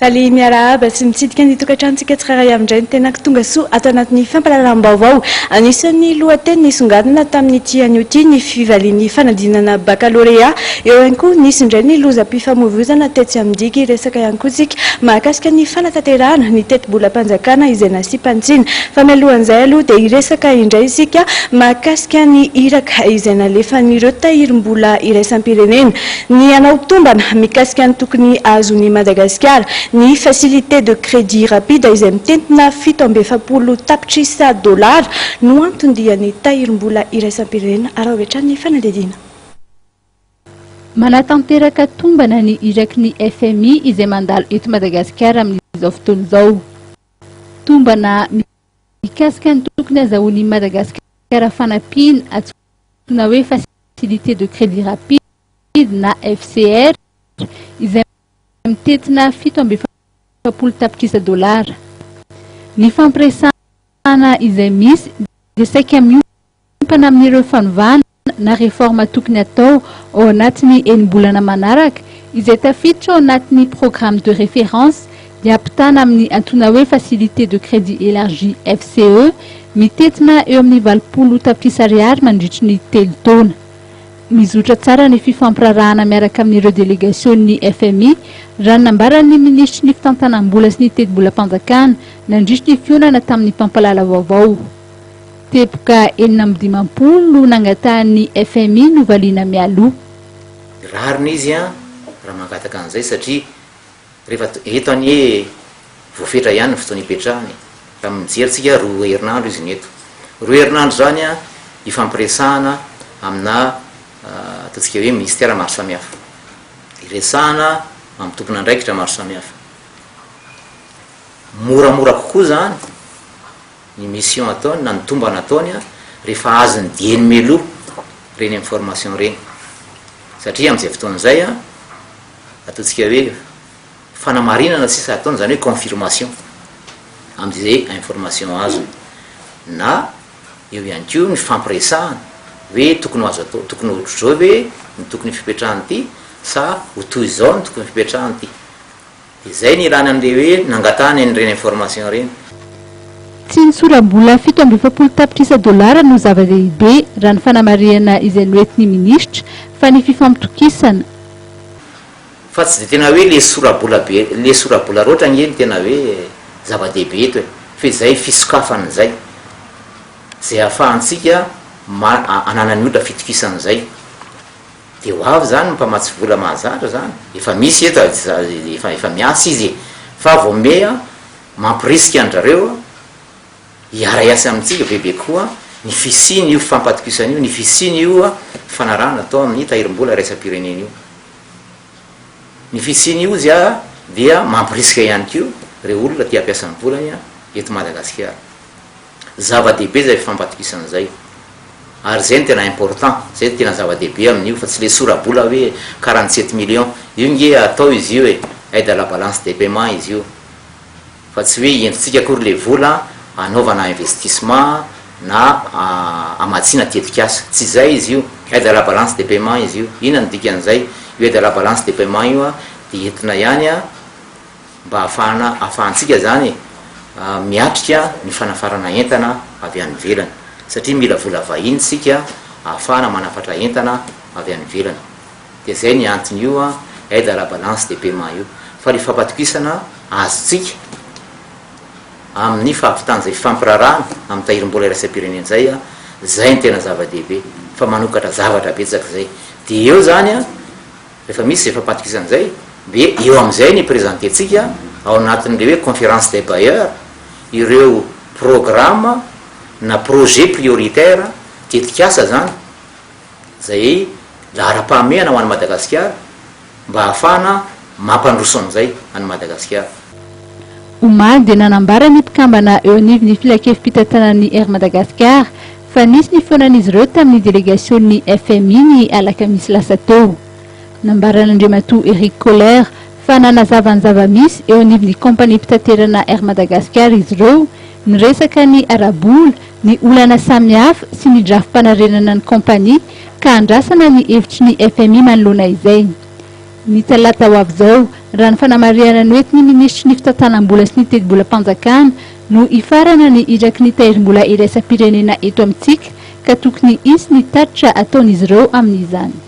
Faly miarahaba sy mitsidika ny tokantranontsika tsirairay avy indray ny tenako tonga soa ato anatin'ny fampahalalam-baovao. Anisan'ny lohateny nisongadina tamin'ity anio ity ny fivalian'ny fanadinana bakalorea. Eo ihany koa nisy indray ny lozam-pifamoivoizana tetsy Amindigy. Hiresaka ihany koa isika mahakasika ny fanatanterahana ny tetibolam-panjakana izay nasiam-panitsiana. Fa mialohan'izay aloha dia hiresaka indray isika mahakasika ny iraka izay nalefan'ireo tahirim-bola iraisam-pirenena. Ny hanao tombana mikasika ny tokony hahazoan'i Madagasikara ny facilité de crédit rapide izay mitentina 47 tapitrisa dolara no anton-dian'ny tahirim-bola iraisam-pirenena. Araho avy hatrany ny fanadihadiana. Manatanteraka tombana ny iraky ny fmi izay mandalo eto Madagasikara amin'izao fotoana izao. Tombana mikasika ny tokony hazahoan'i Madagasikara fanampiana antsoina hoe facilité de crédit rapide na FCR izay mitentina 47 tapitrisa dolara. Ny fampiresahana izay misy dia saika miompana amin'ireo fanovana na réforme tokony atao ao anatin'ny enim-bolana manaraka izay tafiditra ao anatin'ny programme de référence dia ampitana amin'ny antsoina hoe facilité de crédit élargi FCE mitentina eo amin'ny 80 tapitrisa ariary mandritry ny 3 taona. Mizotra tsara ny fifampiraharahana miaraka amin'ireo delegasion'ny FMI raha ny nambaran'ny minisitry ny fitantanam-bola sy ny tetibolam-panjakana nandritry ny fihaonana tamin'ny mpampalala vaovao. Teboka 56 no nangatahan'ny FMI novaliana mialoha. Rariny izy an raha mangataka an'izay satria rehefa eto anie voafetra ihany ny fotoana ipetrahany e. Raha mijery tsika 2 herinandro izy no eto. 2 herinandro izany an ifampiresahana amina ataontsika hoe ministera maro samihafa. Iresahana amin'ny tompon'andraikitra maro samihafa. Moramora kokoa izany ny mission ataony na ny tombana ataony rehefa azony dieny mialoha ireny information ireny satria amin'izay fotoana izay ataontsika hoe fanamarinana sisa ataony, izany hoe confirmation amin'izay information azony, na eo ihany koa ny fampiresahana hoe tokony ho azo atao, tokony ho ohatr'izao ve ny tokony fipetrahan'ity sa ho toy izao ny tokony fipetrahan'ity. Izay ny ilana an'ilay hoe nangatahana an'ireny information ireny. Tsy ny sora-bola 47 tapitrisa dolara no zava-dehibe raha ny fanamarihana izay noentin'ny minisitra fa ny fifampitokisana. Fa tsy dia tena hoe le sora-bola be, le sora-bola loatra ange no tena hoe zava-dehibe eto e, fa izay fisokafana izay, izay ahafahantsika ma- ananan'ny olona fitokisana izay. Dia ho avy izany ny mpamatsy vola mahazatra izany, efa misy eto, efa efa miasa izy e, fa vao meha mampirisika an-drareo hiara-hiasa amintsika bebe kokoa ny fisian'io fifampatokisana io, ny fisian'io fifanarahana atao amin'ny tahirim-bola iraisam-pirenena io. Ny fisian'io izy dia mampirisika ihany koa ireo olona te hampiasa ny volany eto Madagasikara. Zava-dehibe izay fifampatokisana izay. Ary izay no tena important, izay no tena zava-dehibe amin'io fa tsy le sora-bola hoe 47 millions. Io nge atao izy io e, aide à la balance des paiements izy io. Fa tsy hoe entintsika akory le vola anaovana investissement na hamatsiana tetikasa. Tsy izay izy io, aide à la balance des paiements izy io. Inona no dikan'izay? Io aide à la balance des paiements io dia entina ihany mba hahafahana hahafahantsika izany miatrika ny fanafarana entana avy any ivelany satria mila vola vahiny isika hahafahana manafatra entana avy any ivelany dia izay ny anton'io aide à la balance des paiements io fa ny fampatokisana azontsika amin'ny fahavitan'izay fifampiraharahana amin'ny tahirim-bola iraisam-pirenena izay, izay no tena zava-dehibe fa manokatra zavatra betsaka izay dia eo izany. Rehefa misy izay fampatokisana izay dia eo amin'izay ny presenter-tsika ao anatin'ilay hoe conférence des bailleurs ireo programme na projet prioritaire, tetikasa izany, izay laharam-pahamehana ho an'i Madagasikara mba hahafahana mampandroso an'izay an'i Madagasikara. Omaly dia nanambara ny mpikambana eo anivon'ny filankevi-pitantanan'ny Air Madagascar fa nisy ny fihaonan'izy ireo tamin'ny delegasion'ny FMI ny alakamisy lasa teo. Nambaran'Andriamatoa Eric Koller fa nanazava ny zava-misy eo anivon'ny kaompaniam-pitaterana Air Madagascar izy ireo, niresaka ny ara-bola, ny olana samihafa sy ny drafi-panarenana ny kaompania ka andrasana ny hevitry ny FMI manoloana izay. Ny talata ho avy izao, raha ny fanamarihana noentin'ny minisitry ny fitantanam-bola sy ny tetibolam-panjakana, no hifarana ny iraky ny tahirim-bola iraisam-pirenena eto amintsika ka tokony hisy ny tatitra ataon'izy ireo amin'izany.